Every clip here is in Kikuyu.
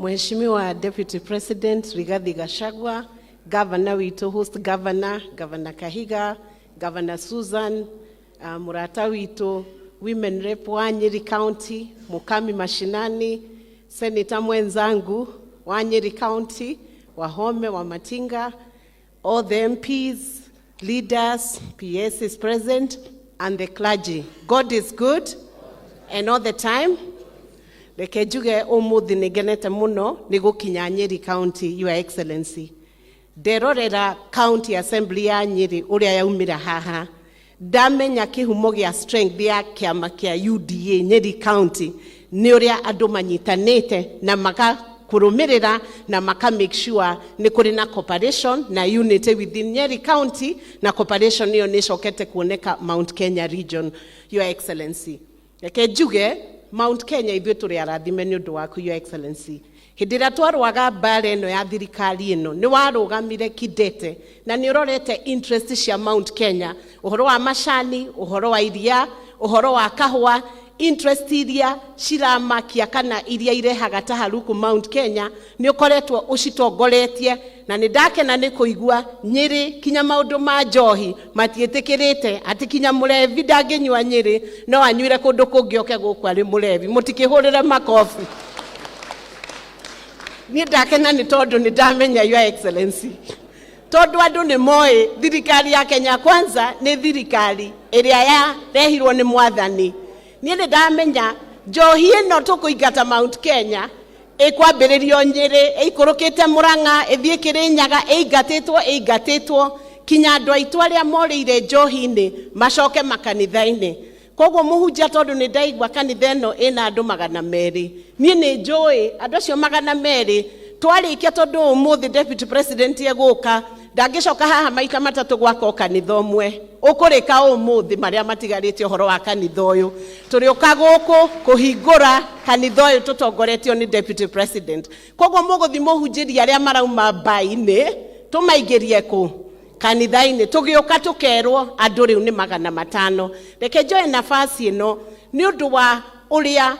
Mheshimiwa Deputy President Rigathi Gachagua, Governor witũ, host Governor, Governor Kahiga, Governor Susan, mũrata witũ, Women Rep wa Nyeri County, Mukami Mashinani, Senator mwenzangu wa Nyeri County, Wahome wa Matinga, all the MPs, leaders, PS is present, and the clergy. God is good and all the time. Reke njuge ũmũthĩ nĩ ngenete mũno nĩ gũkinya Nyeri County, Your Excellency. Nderorera County Assembly ya Nyeri ũrĩa yaumĩra haha, ndamenya kĩhumo gĩa strength ya kĩama kĩa UDA Nyeri County nĩ ũrĩa andũ manyitanĩte na makakũrũmĩrĩra na maka make sure nĩ kũrĩ na cooperation na unity within Nyeri County, na cooperation ĩyo nĩ ĩcokete kuoneka Mount Kenya region. Your Excellency, reke njuge Mount Kenya ithuĩ tũrĩ arathime nĩ ũndũ waku, Your Excellency. Hĩndĩ ĩrĩa twarũaga mbara ĩno ya thirikari ĩno, nĩ warũgamire kidete na nĩ ũrorete interest cia Mount Kenya, ũhoro wa macani, ũhoro wa iria, ũhoro wa kahũa, interest iria ciramakia kana iria irehaga taharuku Mount Kenya, nĩ ũkoretwo ũcitongoretie. Na nĩ ndakena nĩ kũigua Nyĩrĩ kinya maũndũ ma njohi matiĩtĩkĩrĩte, atĩ kinya mũrevi ndangĩnyua Nyĩrĩ, no anyuire kũndũ kũngĩ oke gũkũ arĩ mũrevi. Mũtikĩhũrĩre makobi. Niĩ ndakena nĩ tondũ nĩ ndamenya, Your Excellency, tondũ andũ nĩ moĩ thirikari ya Kenya Kwanza nĩ thirikari ĩrĩa yarehirwo nĩ mwathani. Niĩ nĩ ndamenya njohi ĩno tũkũingata Mount Kenya ĩkwambĩrĩrio Nyĩrĩ, ĩikũrũkĩte Mũrang'a, ĩthiĩ Kĩrĩnyaga, ĩingatĩtwo ĩingatĩtwo kinya andũ aitũ arĩa morĩire njohi-inĩ macoke makanitha-inĩ. Koguo mũhunjia, tondũ nĩ ndaigua kanitha ĩno ĩna andũ 200, niĩ nĩ njũĩ andũ acio 200 twarĩkia, tondũ ũmũthĩ Deputy President egũka, ndangĩcoka haha maita matatũ gwaka o kanitha ũmwe. Ũkũrĩka ũmũthĩ marĩa matigarĩte ũhoro wa kanitha ũyũ, tũrĩũka gũkũ kũhingũra kanitha ũyũ tũtongoretio nĩ Deputy President. Koguo mũgũthi mũhunjĩria arĩa marauma mbainĩ, tũmaingĩrie kũ kanitha-inĩ, tũgĩũka tũkerwo andũ rĩu nĩ 500. Reke njoe nafasi ĩno nĩ ũndũ wa ũrĩa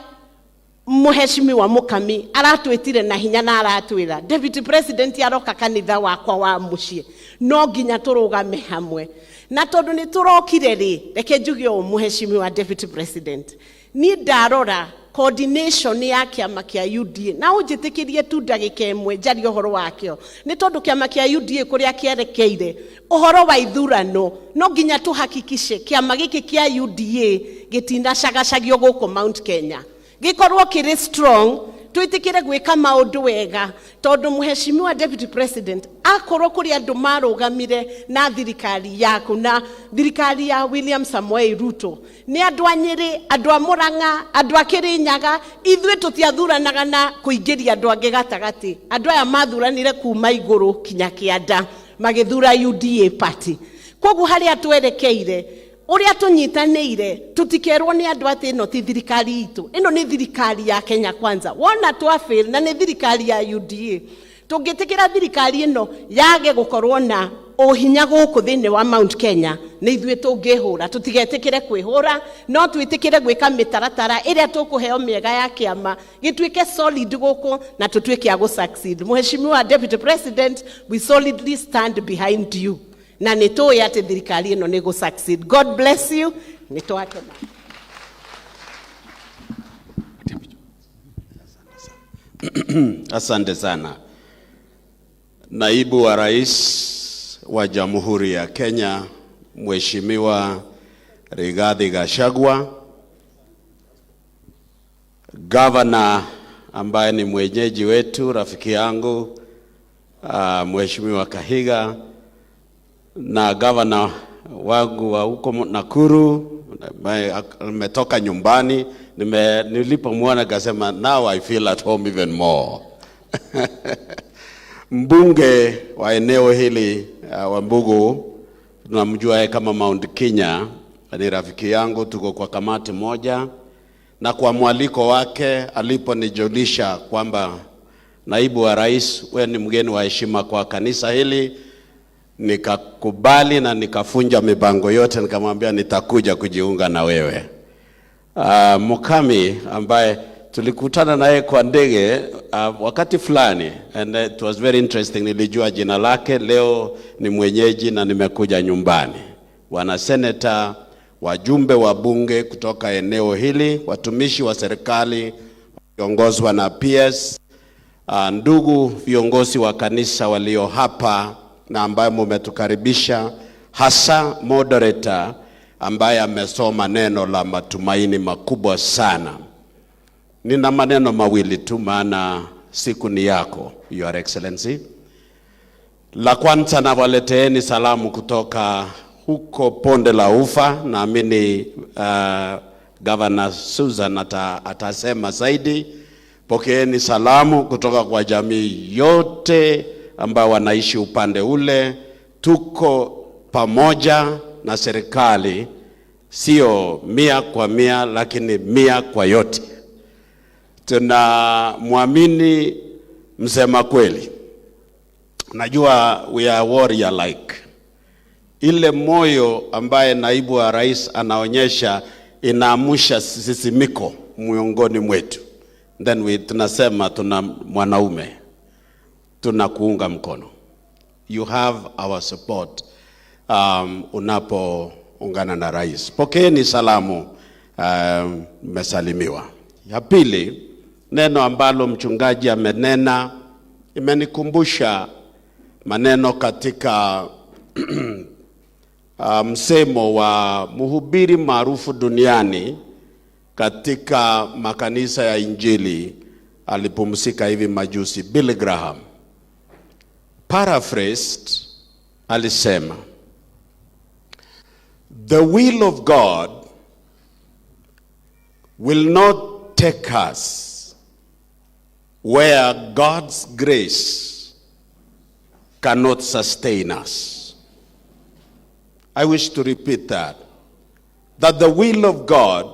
Mheshimiwa Mukami aratwĩtire na hinya na aratwĩra Deputy President aroka kanitha wakwa wa mũciĩ, no nginya tũrũgame hamwe. Na tondũ nĩ tũrokire rĩ, reke njuge ũũ, Mheshimiwa Deputy President, niĩ ndarora coordination ya kĩama kĩa UDA, na ũnjĩtĩkĩrie tu ndagĩka ĩmwe njarie ũhoro wakĩo, nĩ tondũ kĩama kĩa UDA kũrĩa kĩerekeire ũhoro wa ithurano, no nginya tũhakikishe kĩama gĩkĩ kĩa UDA gĩtinacagacagio gũkũ Mount Kenya, gĩkorwo kĩrĩ strong, twĩtĩkĩre gwĩka maũndũ wega, tondũ Mheshimiwa Deputy President, akorwo kũrĩ andũ marũgamire na thirikari yaku na thirikari ya William Samoei Ruto, nĩ andũ a Nyĩrĩ, andũ a Mũrang'a, andũ a Kĩrĩnyaga. Ithuĩ tũtiathuranaga na kũingĩria andũ angĩ gatagatĩ. Andũ aya mathuranire kuma igũrũ kinya kĩanda, magĩthura UDA party. Koguo harĩa twerekeire, ũrĩa tũnyitanĩire, tũtikerwo nĩ andũ atĩ ĩno ti thirikari itũ, ĩno nĩ thirikari ya Kenya Kwanza. Wona twa fail na nĩ thirikari ya UDA, tũngĩtĩkĩra thirikari ĩno yage gũkorwo na ũhinya gũkũ thĩinĩ wa Mount Kenya, nĩ ithuĩ tũngĩhũra. Tũtigetĩkĩre kwĩhũra, no twĩtĩkĩre gwĩka mĩtaratara ĩrĩa tũkũheo mĩega ya kĩama gĩtuĩke solid gũkũ na tũtuĩke a gũ succeed. Mheshimiwa Deputy President, we solidly stand behind you na nĩ tũĩ atĩ thirikari ĩno nĩ gũ succeed. God bless you. Nĩ twakena. Asante sana. Naibu wa Rais wa Jamhuri ya Kenya, Mheshimiwa Rigathi Gachagua, Governor ambaye ni mwenyeji wetu, rafiki yangu, Mheshimiwa Kahiga, na governor wangu wa huko Nakuru ambaye ametoka nyumbani, nilipomwona nikasema, "Now I feel at home even more." Mbunge wa eneo hili, Wambugu, tunamjua yeye kama Mount Kenya, ni rafiki yangu, tuko kwa kamati moja, na kwa mwaliko wake aliponijulisha kwamba, "Naibu wa Rais, wewe ni mgeni wa heshima kwa kanisa hili," nikakubali na nikafunja mipango yote, nikamwambia nitakuja kujiunga na wewe. Mukami ambaye Tulikutana naye kwa ndege wakati fulani and it was very interesting. Nilijua jina lake, leo ni mwenyeji na nimekuja nyumbani. Bwana Senator, wajumbe wa bunge kutoka eneo hili, watumishi wa serikali wakiongozwa na PS, ndugu viongozi wa kanisa walio hapa na ambayo mumetukaribisha, hasa moderator ambaye amesoma neno la matumaini makubwa sana. Nina maneno mawili tu, maana siku ni yako, Your Excellency. La kwanza, nawaleteeni salamu kutoka huko Bonde la Ufa. Naamini Governor Susan atasema zaidi. Pokeeni salamu kutoka kwa jamii yote ambao wanaishi upande ule. Tuko pamoja na serikali, sio 100%, lakini mia kwa yote. Tunamwamini msema kweli. Najua we are warrior like. Ile moyo ambaye naibu wa rais anaonyesha inaamsha sisimiko miongoni mwetu. Then we tunasema tuna mwanaume, tunakuunga mkono. You have our support unapoungana na rais. Pokeeni salamu, mmesalimiwa. Ya pili, neno ambalo mchungaji amenena imenikumbusha maneno katika msemo wa mhubiri maarufu duniani katika makanisa ya Injili, alipumzika hivi majuzi, Billy Graham. Paraphrased, alisema, "The will of God will not take us where God's grace cannot sustain us." I wish to repeat that. That the will of God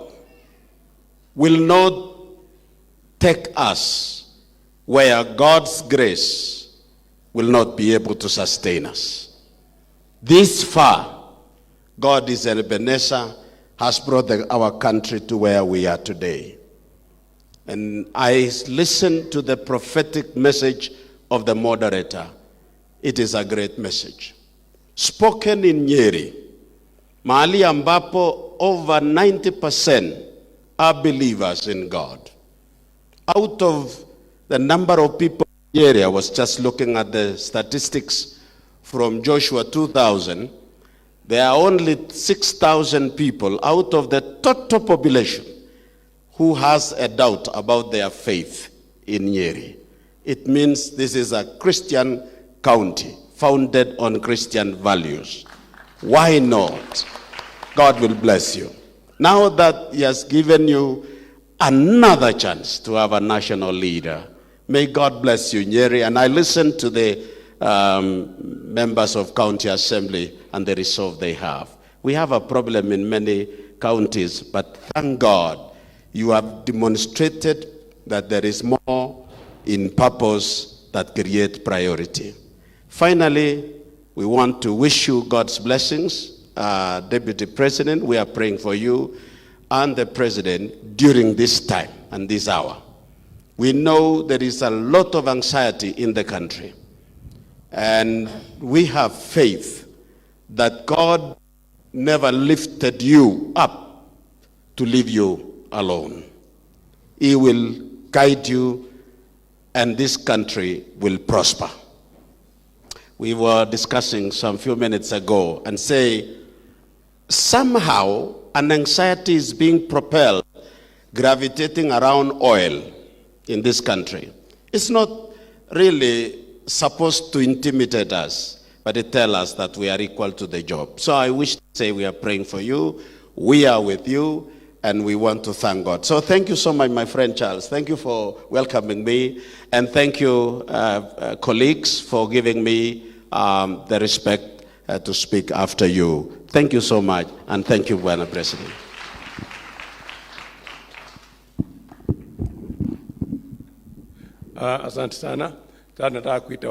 will not take us where God's grace will not be able to sustain us. This far, God is an Ebenezer, has brought our country to where we are today. And I listened to the prophetic message of the moderator. It is a great message. Spoken in Nyeri, mahali ambapo over 90% are believers in God. Out of the number of people in Nyeri, I was just looking at the statistics from Joshua 2000, there are only 6,000 people out of the total population who has a doubt about their faith in Nyeri. It means this is a Christian county founded on Christian values. Why not? God will bless you. Now that He has given you another chance to have a national leader, may God bless you, Nyeri. And I listen to the members of county assembly and the resolve they have. We have a problem in many counties, but thank God you have demonstrated that there is more in purpose that create priority. Finally, we want to wish you God's blessings. Deputy President, we are praying for you and the President during this time and this hour. We know there is a lot of anxiety in the country. And we have faith that God never lifted you up to leave you alone. He will guide you, and this country will prosper. We were discussing some few minutes ago and say, somehow an anxiety is being propelled, gravitating around oil in this country. It's not really supposed to intimidate us, but it tells us that we are equal to the job. So I wish to say we are praying for you, we are with you, and we want to thank God. So thank you so much, my friend Charles. Thank you for welcoming me, and thank you, colleagues, for giving me the respect to speak after you. Thank you so much, and thank you, Bwana President. Asante sana. Sasa nataka kuita